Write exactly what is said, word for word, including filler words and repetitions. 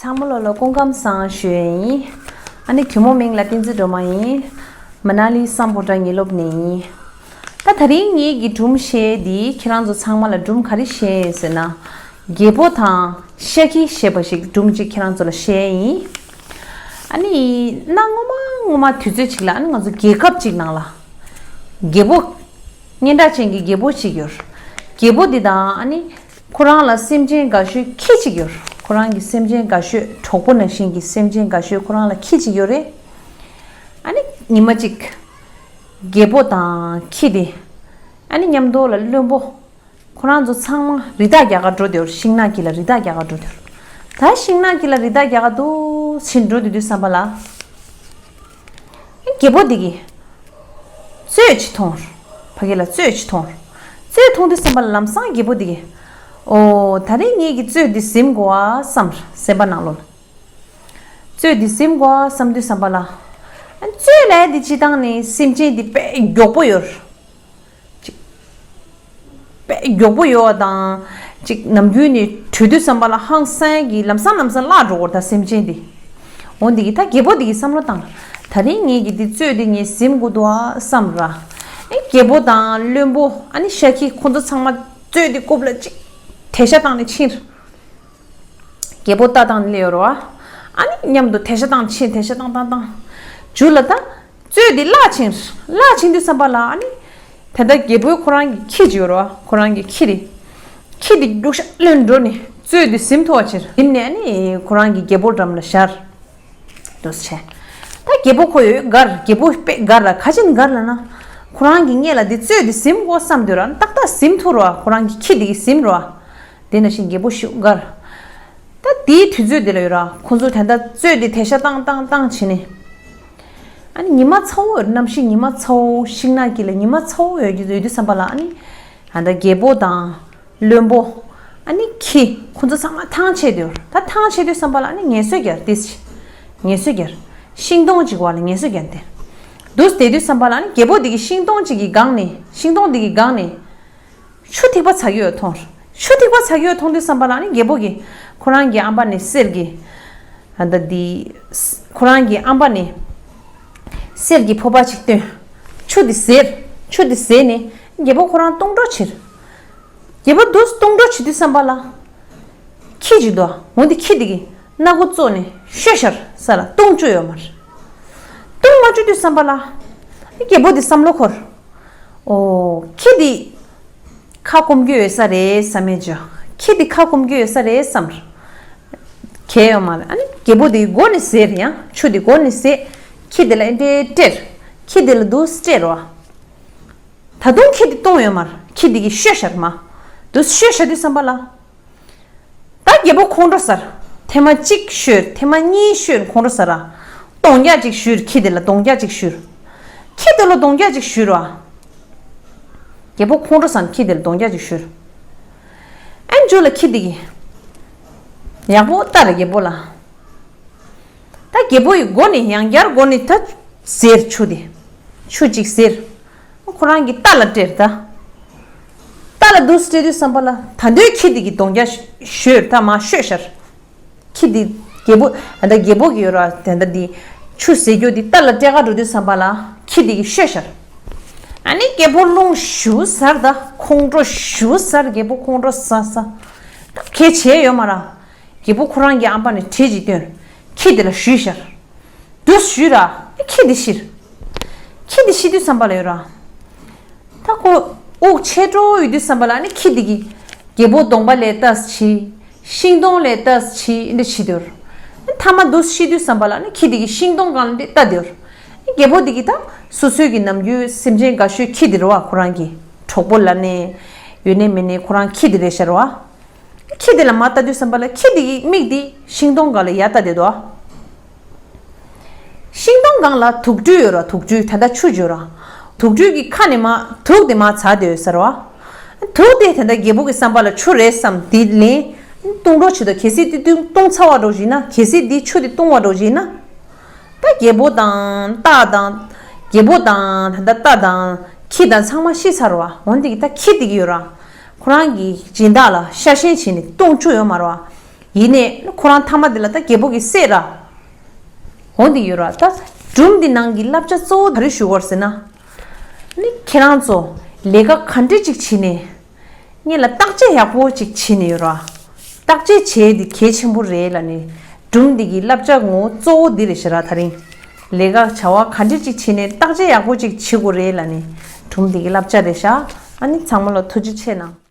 ཚང་མ་ལོ་ལ་སྐུ་ཁམས་བཟང་ཞུ་ཡས་ཡིན། ཨ་ནི་གུས་མོ་མིང་ལ་བསྟན་འཛིན་སྒྲོལ་མ་ཡིན། མ་ན་ལི་སམ་བྷོ་ཊ་ངེས་སློབ་ནས་ཡིན། ད་ད་རིང་ངེད་ཀྱི་སྒྲུང་བཤད་འདི་ཁྱེད་རང་ཚོ་ཚང་མ་ལ་སྒྲུང་ག་རེ་བཤད་ཡིན་ཟེར་ན། རྒྱལ་པོ་དང་ཤ་ཁྱི་ཞེས་པ་ཞིག་སྒྲུང་གཅིག་ཁྱེད་རང་ཚོ་ལ་བཤད་ཡིན། ཨ་ནི་གནའ་སྔོན་མ་སྔོན་མ་དུས་ཚོད་ཅིག་ལ་ཨ་ནི་ང་ཚོ་རྒྱལ་ཁབ་ཅིག་ནང་ལ། རྒྱལ་པོ། སྙན་གྲགས་ཅན་གྱི་རྒྱལ་པོ་ཅིག་ཡོད། རྒྱལ་པོ་འདི་དང་ཨ་ནི། ཁོ་རང་ལ་སེམས་ཅན་དགའ་ཤོས་ཁྱི་གཅིག་ཡོད། ཁོ་རང་གི་སེམས་ཅན་དགའ་ཤོས་གྲོགས་པོ་ནང་བཞིན་གྱི་སེམས་ཅན་དགའ་ཤོས་ཁོ་རང་ལ་ཁྱི་གཅིག་ཡོད་རེད། ཨ་ནི་ཉི་མ་གཅིག་རྒྱལ་པོ་དང་ཁྱི་དེ། ཨ་ནི་མཉམ་དུ་ལ་བློན་པོ། ཁོ་རང་ཚོ་ཚང་མ་རི་དྭགས་རྒྱག་ག་འགྲོ་དེ་ཡོད། ཤིང་ནགས་དཀྱིལ་ལ་རི་དྭགས་རྒྱག་ག་འགྲོ་དེ་ཡོད། ད་ཤིང་ནགས་དཀྱིལ་ལ་རི་དྭགས་རྒྱག་ག་འདུག་ཕྱིན་འགྲོ་དེ་དུས་ཙམ་པ་ལ། རྒྱལ་པོ་འདི་གིས་གཙོད་ཅིག་མཐོང་། ཕ་གི་ལ་གཙོད་ཅིག་མཐོང་། གཙོད་མཐོང་དུས་ཙམ་པ་ལ་ལམ་སང་རྒྱལ་པོ་འདི་གིས། ཨོ་ད་རིང་ངེད་ཀྱི་གཙོད་འདི་ཟིན་དགོས་ཨ་བསམ། སེམས་པ་ནང་ལོགས་ལ། གཙོད་འདི་ཟིན་དགོས་ཨ་བསམ་དུས་ཙམ་པ་ལ། གཙོད་ལ་འདི་སྤྱིར་བཏང་ནས་སེམས་ཅན་འདི་དཔེ་མགྱོགས་པོ་ཡོད། ཅིག་དཔེ་མགྱོགས་པོ་ཡོད་པ་དང་། ཅིག་ནམ་རྒྱུན་ནས་བྲོས་དུས་ཙམ་པ་ལ་ཧང་སང་གི་ལམ་སང་ལམ་སང་བརླག་འགྲོ་གི་ཡོད་རེད་ད་སེམས་ཅན་འདི། འོ་འདི་གི་ད་རྒྱལ་པོ་འདི་གི་བསམ་བློ་བཏང་། ད་རིང་ངེད་ཀྱི་འདི་གཙོད་འདི་ངས་ཟིན་དགོས་འདུག་ཨ་བསམ་ར། ཨེ་རྒྱལ་པོ་དང་བློན་པོ་ཨ་ནི་ཤ་ཁྱི་ཁོ་ཚོ་ཚང་མ་གཙོད་འདི་རྐུབ་ལ་ཅིག་དེད་ཤ་བཏང་ནས་ཕྱིན། རྒྱལ་པོ་རྟ་བཏང་ནས་སླེབས་ཡོད་རེད་བ། ཨ་ནི་མཉམ་དུ་དེད་ཤ་བཏང་ཕྱིན། དེད་ཤ་བཏང་བཏང་བཏང་། མཇུག་ལ་ད། གཙོད་འདི་བརླག་ཕྱིན། བརླག་ཕྱིན་དུས་ཙམ་པ་ལ་ཨ་ནི། ད་ལྟ་རྒྱལ་པོའི་ཁོ་རང་གི་ཁྱི་ཅིག་ཡོད་རེད་བ། ཁོ་རང་གི་ཁྱི་དེ། ཁྱི་དེ་རྒྱུག་ཤ་ལོན་འགྲོ་ནས་གཙོད་དེ་ཟིན་ཐུབ་པ་ཕྱིར་ཟིན་ནས་ཨ་ནི་ཁོ་རང་གི་རྒྱལ་པོ་འགྲམ་ལ་བཞག་འདུག་སེ་བྱས། ད་རྒྱལ་པོ་ཁོ་ཡོད་དགའ། རྒྱལ་པོ་དཔེ་དགའ་ལ་ག་ཅིན་དགའ་ལ་ན། ཁོ་རང་གི་སྔས་ལ་འདི་གཙོད་འདི་ཟིན་དགོས་བསམ་དུས་ར་ཏག་ཏག་ཟིན་ཐུབ་ར་བ། ཁོ་རང་གི་ཁྱི་འདི་གི་ཟིན་ར་བ། དེ་ནང་བཞིན་རྒྱལ་པོ་ཤུགས་དགའ། ད་དེའི་དུས་ཚོད་དེ་ལ་ཡོད་ར་ཁོ་ཚོ་ད་ལྟ་གཙོད་འདི་དེད་ཤ་བཏང་བཏང་བཏང་བྱས་ནས། ཨ་ནི་ཉི་མ་ཚ་བོ་ཡོད། གནམ་གཤིས་ཉི་མ་ཚ་བོ་ཤིང་ནགས་དཀྱིལ་ལ་ཉི་མ་ཚ་བོ་ཡོད་ཀྱི་ཡོད་དུས་ཙམ་པ་ལ་ཨ་ནི། ད་ལྟ་རྒྱལ་པོ་དང་། བློན་པོ། ཨ་ནི་ཁྱི། ཁོ་ཚོ་ཚང་མ་ཐང་ཆད་དུས། ད་ཐང་ཆད་དུས་ཙམ་པ་ལ་ཨ་ནི་ངལ་གསོ་རྒྱག་ཏིས། ངལ་གསོ་རྒྱག་ཤིང་སྡོང་གཅིག་བར་ལ་ངལ་གསོ་རྒྱག་སྟེ། འདུག་སྟེ་དུས་ཙམ་པ་ལ་ཨ་ནི་རྒྱལ་པོ་འདི་གི་ཤིང་སྡོང་གཅིག་གི་སྒང་ནས་ཤིང་སྡོང་འདི་གི་སྒང་ནས། ཆུ་ཐིགས་པ་ཚ་གི་ཡོད་མཐོང་། ཆུ་ཐིགས་པ་ཚ་གི་ཡོད་མཐོང་དུས་ཙམ་པ་ལ་ཨ་ནི་རྒྱལ་པོ་གིས་ཁོ་རང་གི་ཨམ་པ་ནས་གསེར་གྱི། ཨ་ད་འདི། ཁོ་རང་གི་ཨམ་པ་ནས་གསེར་གྱི་ཕོར་པ་ཅིག་བཏོན། ཆུ་འདི་ཟེར། ཆུ་འདི་ཟེར་ནས་རྒྱལ་པོ་ཁོ་རང་བཏུང་འགྲོ་ཕྱིར། རྒྱལ་པོ་འདུག་བཏུང་འགྲོ་བྱེད་དུས་ཙམ་པ་ལ། ཁྱི་ཅིག་འདུག་འོ་འདི་ཁྱི་འདི་གིས་སྣ་སྒོ་བཙུགས་ནས་ཤོད་ཤར་ས་ལ་བཏུང་བཅུག་ཡོད་མ་རེད། བཏུང་མ་བཅུག་དུས་ཙམ་པ་ལ། རྒྱལ་པོ་འདི་བསམ་བློ་འཁོར། ཨོ། ཁྱི་འདི། ཁ་སྐོམ་རྒྱུ་ཡོད་ས་རེད་བསམ་མེད་ཅོ། ཁྱི་འདི་ཁ་སྐོམ་རྒྱུ་ཡོད་ས་རེད་བསམ། གལ་ཡོད་མ་རེད། ཨ་ནི་རྒྱལ་པོ་འདི་མགོ་ནས་ཟེར་ཡང་ཆུ་འདི་མགོ་ནས་ཟེར། ཁྱི་འདི་ལ་ཨེ་འདྲས་སྤྲད། ཁྱི་འདི་ལ་འདུག་སྤྲད་རོ། ད་དུང་ཁྱི་འདི་གཏོང་ཡོད་མ་རེད། ཁྱི་འདི་གིས་ཤོད་ཤར་མ། འདུག་ཤོད་ཤར་དུས་ཙམ་པ་ལ། ད་རྒྱལ་པོ་ཁོང་ཁྲོ་ཟ། ཐེངས་མ་གཅིག་ཤོད་ཐེངས་མ་གཉིས་ཤོད་ཁོང་ཁྲོ་ཟ་ར། གདོང་རྒྱག་ཅིག་གཞུས། ཁྱི་འདི་ལ་གདོང་རྒྱག་ཅིག་གཞུས། ཁྱི་འདི་ལ་གདོང་རྒྱག་ཅིག་གཞུས་ར། རྒྱལ་པོ་ཁོང་ཁྲོ་ཟ་ནས་ཁྱི་འདི་ལ་གདོང་རྒྱག་ཅིག་གཞུས། ཨེ་མཇུག་ལ་ཁྱི་འདི་གིས། ཡག་པོ་ལྟ་ར་རྒྱལ་པོ་ལ། ད་རྒྱལ་པོ་ཡི་མགོ་ནས་ཡང་བསྐྱར་མགོ་ནས་ད་ཟེར་ཆུ་དེ། ཆུ་གཅིག་ཟེར། ཁོ་རང་གི་རྟ་ལ་སྤྲད་ད། རྟ་ལ་འདུག་སྤྲད་དུས་ཙམ་པ་ལ་ད་འདོད་ཁྱི་དེ་གི་གདོང་རྒྱ་ཤོད་ད་མ་ཤོད་ཤར། ཁྱི་དེ་རྒྱལ་པོ་ད་ལྟ་རྒྱལ་པོ་གི་ཡོད་ར་དེ་འདྲ་དེ་ཆུ་ཟེར་རྒྱུ་དེ་རྟ་ལ་སྤྲད་ག་འགྲོ་དུས་ཙམ་པ་ལ་ཁྱི་དེ་གི་ཤོད་ཤར། ཨ་ནི་རྒྱལ་པོ་རླུང་ཞུ་ཟར་ད་ཁོང་ཁྲོ་ཞུ་ཟར་རྒྱལ་པོ་ཁོང་ཁྲོ་ཟ་ཟ། ད་གལ་བྱས་ཡོད་མ་ར། རྒྱལ་པོ་ཁོ་རང་གི་ཨམ་པ་ནས་གྲི་ཅིག་བཏོན། ཁྱི་དེ་ལ་གཞུས་ཤར། དུས་གཞུས་ར། ཁྱི་དེ་ཤི། ཁྱི་དེ་ཤི་དུས་ཙམ་པ་ལ་ཡོད་ར། ད་ཁོ་དབུགས་ཆད་འགྲོ་ཡོད་དུས་ཙམ་པ་ལ་ནི་ཁྱི་དེ་གིས་རྒྱལ་པོ་གདོང་པ་ལ་ལྟས་བྱས། ཤིང་སྡོང་ལ་ལྟས་བྱས་འདི་བྱེད་དུས། མཐའ་མ་དུས་ཤི་དུས་ཙམ་པ་ལ་ནི་ཁྱི་དེ་གིས་ཤིང་སྡོང་སྒང་ལ་འདི་ལྟ་དུས། རྒྱལ་པོ་དེ་གིས་ད་སོ་སོའི་གི་ནམ་རྒྱུན་སེམས་ཅན་དགའ་ཤོས་ཁྱི་དེ་རེད་བ། ཁོ་རང་གི་གྲོགས་པོ་ལབ་ནས་ཡོད་ནའི་མེད་ནའི་ཁོ་རང་ཁྱི་དེ་རེད་ཤག་རེད་བ། ཁྱི་དེ་ལ་མར་ལྟ་དུས་ཙམ་པ་ལ་ཁྱི་དེ་གི་མིག་དེ་ཤིང་སྡོང་སྒང་ལ་ཡར་ལྟ་བསྡད་འདུག་ཤིང་སྡོང་སྒང་ལ་དུག་སྦྲུལ་ཡོད་ར། དུག་སྦྲུལ་ད་ལྟ་ཆུ་ཡོད་ར། དུག་སྦྲུལ་གྱི་ཁ་ནས་མར་དུག་དེ་མར་ཚ་བསྡད་ཡོད་ས་རེད་བ། དུག་དེ་ད་ལྟ་རྒྱལ་པོ་གི་བསམ་པ་ལ་ཆུ་རེད་བསམ་དེ་ལེན། བཏུང་འགྲོ་བྱེད་དོ། གལ་སྲིད་དེ་བཏུང་བཏུང་ཚར་བ་འགྲོ་བཞིན་ན་གལ་སྲིད་དེ་ཆུ་དེ་བཏུང་བ་འགྲོ་བཞིན་ན། ད་རྒྱལ་པོ་དང་རྟ་དང་། རྒྱལ་པོ་དང་ད་ལྟ་རྟ་དང་ཁྱི་དང་ཚང་མ་ཤི་ཚར་བ། འོན་ཏེ་གི་ད་ཁྱི་དེ་གི་ཡོད་ར། ཁོ་རང་གི་སྦྱིན་བདག་ལ་ཤ་ཞེན་བྱས་ནས་བཏུང་བཅུག་ཡོད་མ་རེད་བ། ཡིན་ནའི་ཁོ་རང་མཐའ་མ་དེ་ལ་ད་རྒྱལ་པོ་གི་སྲས་ར། འོ་འདི་ཡོད་ར། ད་སྒྲུང་འདི་ནང་གི་བསླབ་བྱ་གཙོ་བོ་ག་རེ་ཞུ་དགོས་ཟེར་ན། ནི་ཁྱེད་རང་ཚོ་ལས་ཀ་ག་འདྲ་ཅིག་བྱེད་ནས། ངེད་ལ་བརྟག་དཔྱད་ཡག་པོ་ཅིག་བྱེད་ནས་ཡོད་ར། བརྟག་དཔྱད་བྱེད་འདི་གལ་ཆེན་པོ་རེད་ལབ་ནས། སྒྲུང་འདི་གི་བསླབ་བྱ་ངོ་གཙོ་བོ་འདི་རེད་ཤག་ར། ད་རིང་ལས་ཀ་བྱ་བ་ག་འདྲ་ཅིག་བྱེད་ནས་བརྟག་དཔྱད་ཡག་པོ་ཅིག་བྱེད་དགོས་རེད་ལབ་ནས། སྒྲུང་འདི་གི་བསླབ་བྱ་རེད་ཤག་ཨ་ནི་ཚང་མ་ལ་ཐུགས་རྗེ་ཆེ་གནང་།